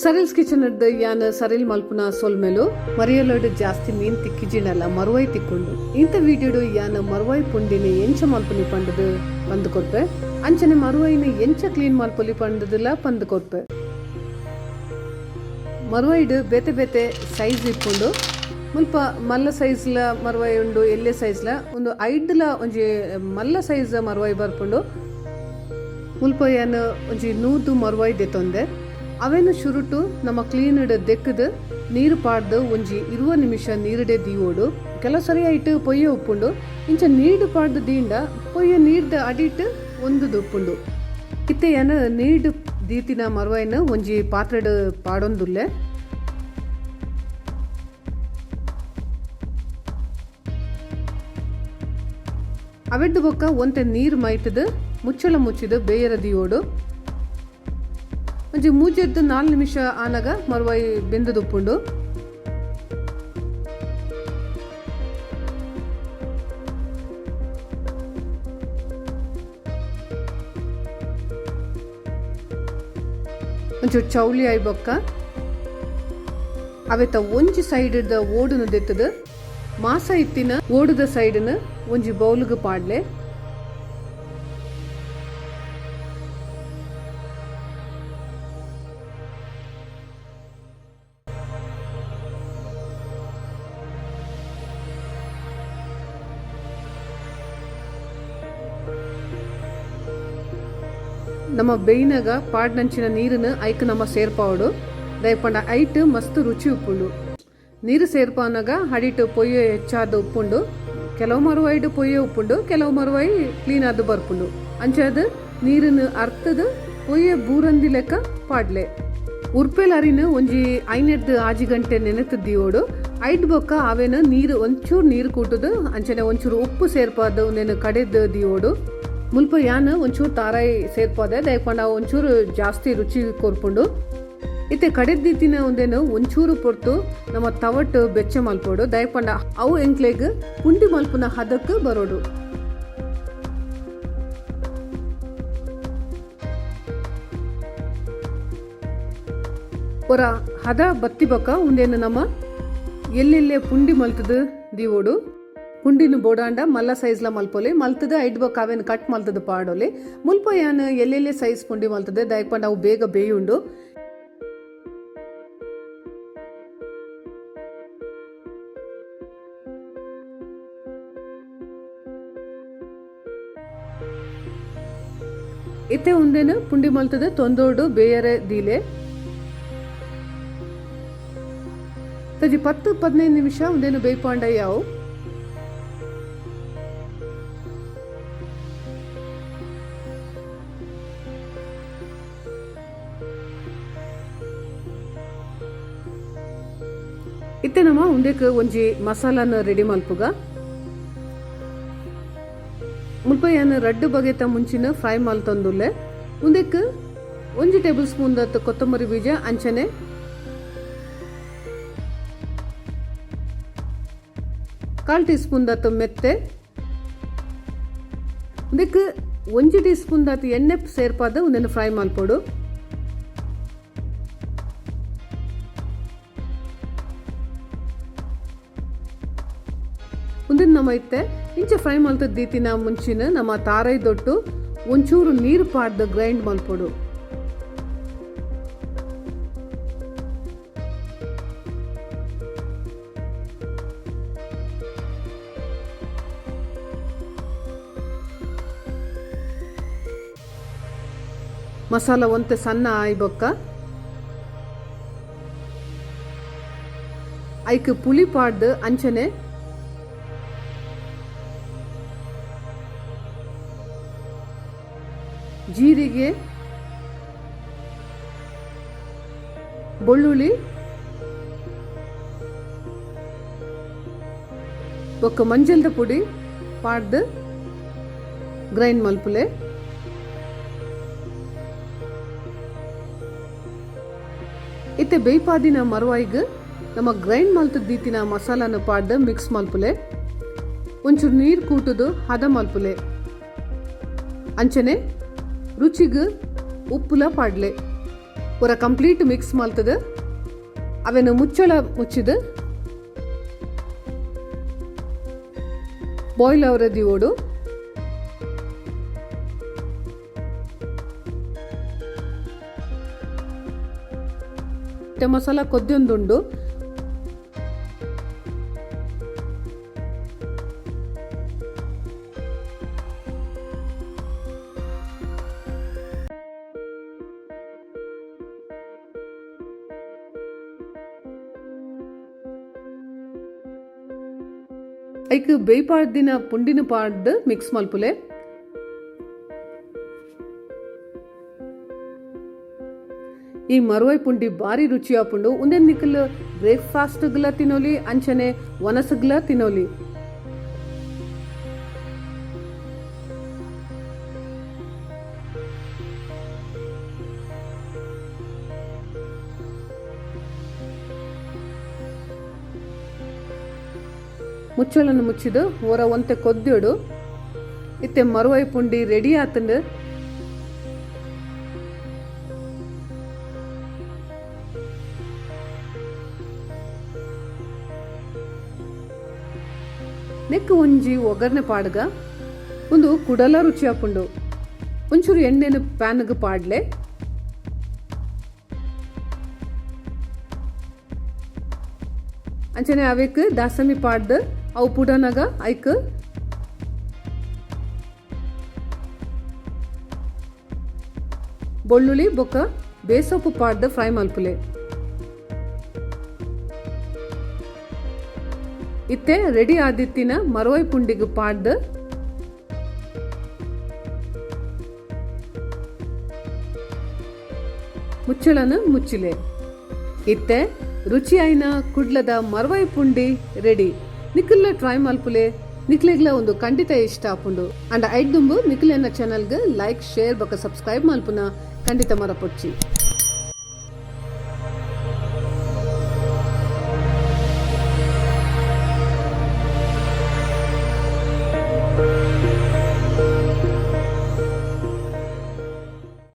ಸರಿಲ್ಸ್ kitchen ಡ್ ಯಾನ್ ಸರಿಲ್ ಮಲ್ಪುನ ಸೊಲ್ಮೆಲು. ಮರಿಯಲಡ್ ಜಾಸ್ತಿ ಮೀನ್ ತಿಕ್ಕಿಜಿಂಡಲ ಮರುವಾಯಿ ತಿಕ್ಕುಂಡು. ಇಂತ ವಿಡಿಯೋಡು ಯಾನ್ ಮರುವಾಯಿ ಪುಂಡಿನ್ ಎಂಚ ಮಲ್ಪುನಿ ಪಂಡುದು ಪಂದ್ ಕೊರ್ಪೆ. ಅಂಚನೆ ಮರುವಾಯಿನ್ ಎಂಚ ಕ್ಲೀನ್ ಮಲ್ಪೊಲಿ ಪಂಡುದುಲ ಪಂದ್ ಕೊರ್ಪೆ. ಮರುವಾಯಿಡ್ ಬೇತೆ ಬೇತೆ ಸೈಜ್ ಇಪ್ಪುಂಡು. ಮುಲ್ಪ ಮಲ್ಲ ಸೈಜ್ಲ ಮರುವಾಯಿ ಉಂಡು, ಎಲ್ಯ ಸೈಜ್ಲ ಉಂದು ಐಡ್ಲ ಒಂಜಿ ಮಲ್ಲ ಸೈಜ್ ಮರುವಾಯಿ ಬರ್ಪುಂಡು. ಮುಲ್ಪ ಯಾನ್ ಒಂಜಿ 100 ಮರುವಾಯಿ ದೆತೊಂದೆ. ಅವೆನ್ ಶುರುಟು ನಮ ಕ್ಲೀನ್ಡ್ ದೆಕ್ಕ್ದ್ ನೀರ್ ಪಾಡ್ದ್ ಒಂಜಿ 20 ನಿಮಿಷ ನೀರ್ಡೆ ದೀವೊಡು. ಕೆಲವು ಸರಿ ಐಟ್ ಪೊಯ್ಯೆ ಉಪ್ಪುಂಡು. ಇಂಚ ನೀರ್ಡ್ ಪಾಡ್ದ್ ದೀಂಡ ಪೊಯ್ಯೆ ನೀರ್ದ ಅಡಿಟ್ ಒಂದುದು ಉಪ್ಪುಂಡು. ಇತ್ತೆ ಯಾನ್ ನೀರ್ಡ್ ದೀತಿನ ಮರುವಾಯಿನ್ ಒಂಜಿ ಪಾತ್ರೆಡ್ ಪಾಡೊಂದುಲ್ಲೆ. ಅವೆಡ್ದ್ ಬೊಕ್ಕ ಒಂತೆ ನೀರ್ ಮೈತ್ದ್ ಮುಚ್ಚಳ ಮುಚ್ಚಿದ್ ಬೇಯರ ದೀವೊಡು. ಒಂಜಿ ಮೂಜೆರ್ದ್ ನಾಲ್ ನಿಮಿಷ ಆನಗ ಮರುವಾಯಿ ಬೆಂದುದು ಉಪ್ಪುಂಡು. ಒಂಚೂರು ಚೌಲಿ ಆಯಿ ಬೊಕ್ಕ ಅವೆತ ಒಂಜಿ ಸೈಡ್ ದ ಓಡುನು ದೆತ್ತುದು ಮಾಸ ಇತ್ತಿನ ಓಡುದ ಸೈಡ್ ನ್ ಒಂಜಿ ಬೌಲ್ ಗ್ ಪಾಡ್ಲೆ. ನಮ ಬೆಯ್ನಗ ಪಾಡ್ನಂಚಿನ ನೀರುನ್ ಐಕ್ ನಮ ಸೇರ್ಪಾವೊಡು. ದಾಯೆ ಪಂಡ ಐಟ್ ಮಸ್ತ್ ರುಚಿ ಉಪ್ಪುಂಡು. ನೀರ್ ಸೇರ್ಪಾನಗ ಅಡಿಟ್ ಪೊಯ್ಯೆ ಹೆಚ್ಚಾದ್ ಉಪ್ಪುಂಡು. ಕೆಲವು ಮರುವಾಯಿಡ್ ಪೊಯ್ಯೆ ಉಪ್ಪುಂಡು, ಕೆಲವು ಮರುವಾಯಿ ಕ್ಲೀನ್ ಆದ್ ಬರ್ಪುಂಡು. ಅಂಚಾದ್ ನೀರುನ್ ಅರ್ತ್ದ್ ಪೊಯ್ಯೆ ಬೂರಂದಿಲೆಕ ಪಾಡ್ಲೆ. ಉರ್ಪೆಲ್ ಅರಿನ್ ಒಂಜಿ ಐನೆರ್ದ್ ಆಜಿ ಗಂಟೆ ನೆನೆತ್ ದೀವೊಡು. ಐಡ್ ಬೊಕ್ಕ ಅವೆನ್ ನೀರ್ ಒಂಚೂರು ನೀರ್ ಕೂಟುದು ಅಂಚನೆ ಒಂಚೂರು ಉಪ್ಪು ಸೇರ್ಪಾದ್ ಉಂದೆನ್ ಕಡೆದ್ ದೀವೊಡು. ಮುಲ್ಪ ಯಾನ್ ಒಂಚೂರು ತಾರಾಯಿ ಸೇರ್ಪಾದೆ ದಾಯೆ ಪಂಡ ಅವು ಒಂಚೂರು ಜಾಸ್ತಿ ರುಚಿ ಕೊರ್ಪುಂಡು. ಇತ್ತೆ ಕಡೆದ್ ದೀತಿನ ಉಂದೆನ್ ಒಂಚೂರು ಪೊರ್ತು ನಮ ತವಟ್ ಬೆಚ್ಚ ಮಲ್ಪೊಡು ದಾಯೆ ಪಂಡ ಅವು ಎಂಕ್ಲೆಗ್ ಪುಂಡಿ ಮಲ್ಪುನ ಹದಕ್ ಬರೊಡು. ಒರ ಹದ ಬತ್ತಿ ಬೊಕ್ಕ ಉಂದೆನ್ ನಮ ಎಲ್ಲೆಲ್ಲೆ ಪುಂಡಿ ಮಲ್ತ್ದ್ ದೀವೊಡು. ಪುಂಡಿನ್ ಬೋಡಾಂಡ ಮಲ್ಲ ಸೈಜ್ಲ ಮಲ್ಪೊಲಿ. ಮಲ್ತ್ದ್ ಐಡ್ ಬೊಕ್ಕ ಅವೆನ್ ಕಟ್ ಮಲ್ತ್ದ್ ಪಾಡೊಲಿ. ಮುಲ್ಪ ಯಾನ್ ಎಲ್ಲೆಲ್ಲೆ ಸೈಜ್ ಪುಂಡಿ ಮಲ್ತ್ದೆ ದಾಯೆಗ್ ಪಂಡ ಅವು ಬೇಗ ಬೇಯುಂಡು. ಇತ್ತೆ ಉಂದೆನ್ ಪುಂಡಿ ಮಲ್ತ್ದ್ ತೊಂದೊರ್ಡು ಬೇಯರೆ ದೀಲೆ. ಒಂಜಿ ಪತ್ತ್ 15 ನಿಮಿಷ ಉಂದೆನ್ ಬೇಯ್ಪಾಂಡ ಯಾವು. ಇತ್ತೆ ನಮ ಉಂದೆಕ್ ಒಂಜಿ ಮಸಾಲಾನ್ ರೆಡಿ ಮಲ್ಪುಗ. ಮುಲ್ಪ ಯಾನ್ ರಡ್ಡ್ ಬಗೆತ ಮುಂಚಿನ ಫ್ರೈ ಮಲ್ತೊಂದುಲ್ಲೆ. ಉಂದೆಕ್ ಒಂಜಿ ಟೇಬಲ್ ಸ್ಪೂನ್ ದತ್ ಕೊತ್ತಂಬರಿ ಬೀಜ ಅಂಚನೆ ಕಾಲ್ ಟೀ ಸ್ಪೂನ್ ದತ್ ಮೆತ್ತೆ ಉಂದೆಕ್ ಒಂಜಿ ಟೀ ಸ್ಪೂನ್ ದಾತ್ ಎಣ್ಣೆ ಸೇರ್ಪಾದ್ ಉಂದೆನ್ ಫ್ರೈ ಮಲ್ಪೊಡು. ಉಂದೆನ್ ನಮ ಇತ್ತೆ ಇಂಚ ಫ್ರೈ ಮಲ್ತ್ ದೀತಿನ ಮುಂಚಿನ ನಮ್ಮ ತಾರೈ ದೊಟ್ಟು ಒಂಚೂರು ನೀರ್ ಪಾಡ್ದ್ ಗ್ರೈಂಡ್ ಮಲ್ಪೊಡು. ಮಸಾಲ ಒಂತೆ ಸಣ್ಣ ಆಯಿ ಬೊಕ್ಕ ಐಕ್ ಪುಳಿ ಪಾಡ್ದ್ ಅಂಚನೆ ಜೀರಿಗೆ ಬೊಳ್ಳುಳ್ಳಿ ಬೊಕ್ಕ ಮಂಜಲ್ದ ಪುಡಿ ಪಾಡ್ದ್ ಗ್ರೈಂಡ್ ಮಲ್ಪುಲೆ. ಇತ್ತೆ ಬೇಯ್ಪಾದಿನ ಮರುವಾಯಿಗ್ ನಮ ಗ್ರೈಂಡ್ ಮಲ್ತ್ ದೀತಿನ ಮಸಾಲಾನ್ ಪಾಡ್ದ್ ಮಿಕ್ಸ್ ಮಲ್ಪುಲೆ. ಒಂಚೂರು ನೀರ್ ಕೂಟುದು ಹದ ಮಲ್ಪುಲೆ. ಅಂಚನೆ ರುಚಿಗ್ ಉಪ್ಪುಲ ಪಾಡ್ಲೆ. ಒರ ಕಂಪ್ಲೀಟ್ ಮಿಕ್ಸ್ ಮಲ್ತದ ಅವೆನ್ ಮುಚ್ಚಳ ಮುಚ್ಚಿದ ಬಾಯ್ಲ್ ಅವರ ದಿವೋಡು. ಮಸಾಲ ಕೊದ್ದೊಂದುಂಡು. ಐಕ್ ಬೇಯ್ಪಾಡ್ದಿನ ಪುಂಡಿನ ಪಾಡ್ದು ಮಿಕ್ಸ್ ಮಲ್ಪುಲೆ. ಈ ಮರುವೈ ಪುಂಡಿ ಬಾರಿ ರುಚಿ ಆಪುಂಡು. ಉಂದೆನ್ ನಿಕಲ್ ಬ್ರೇಕ್ಫಾಸ್ಟ್ ಗ್ಲ ತಿನೋಲಿ, ಅಂಚನೆ ವನಸುಗ್ಲ ತಿನೋಲಿ. ಮುಚ್ಚಳನ್ನು ಮುಚ್ಚಿದು ಹೊರ ಒಂತೆ ಕೊದ್ದಿಡು. ಇತ್ತೆ ಮರುವೈ ಪುಂಡಿ ರೆಡಿ ಆತಂಡು. ನೆಕ್ ಒಂಜಿ ಒಗ್ಗರಣೆ ಪಾಡ್ಗ. ಒಂದು ಕುಡಲ ರುಚಿ ಆಪುಂಡು. ಒಂಚೂರು ಎಣ್ಣೆನು ಪ್ಯಾನ್ಗ್ ಪಾಡ್ಲೆ. ಅಂಚನೆ ಅವೆಕ್ ದಾಸಮಿ ಪಾಡ್ದು ಅವು ಪುಡನಗ ಐಕ್ ಬೊಳ್ಳುಳ್ಳಿ ಬೊಕ್ಕ ಬೇಸೊಪ್ಪು ಪಾಡ್ದು ಫ್ರೈ ಮಲ್ಪುಲೆ. ಇತ್ತೆ ರೆಡಿ ಆದಿತ್ತಿನ ಮರೋಯ್ ಪುಂಡಿಗ್ ಪಾಡ್ದು ಮುಚ್ಚಳನು ಮುಚ್ಚಿಲೆ. ಇತ್ತೆ ರುಚಿ ಆಯ್ನ ಕುಡ್ಲದ ಮರ್ವೈ ಪುಂಡಿ ರೆಡಿ. ನಿಖಿಲ್ನ ಟ್ರೈ ಮಲ್ಪುಲೆ. ನಿಕ್ಲೆಗ್ಲ ಒಂದು ಖಂಡಿತ ಇಷ್ಟ ಆಪುಂಡು. ಅಂಡ್ ಐಡ್ದುಂಬು ನಿಖಿಲೆನ ಚಾನಲ್ಗೆ ಲೈಕ್, ಶೇರ್ ಬೊಕ ಸಬ್ಸ್ಕ್ರೈಬ್ ಮಲ್ಪುನ ಖಂಡಿತ ಮರಪೊಚ್ಚಿ.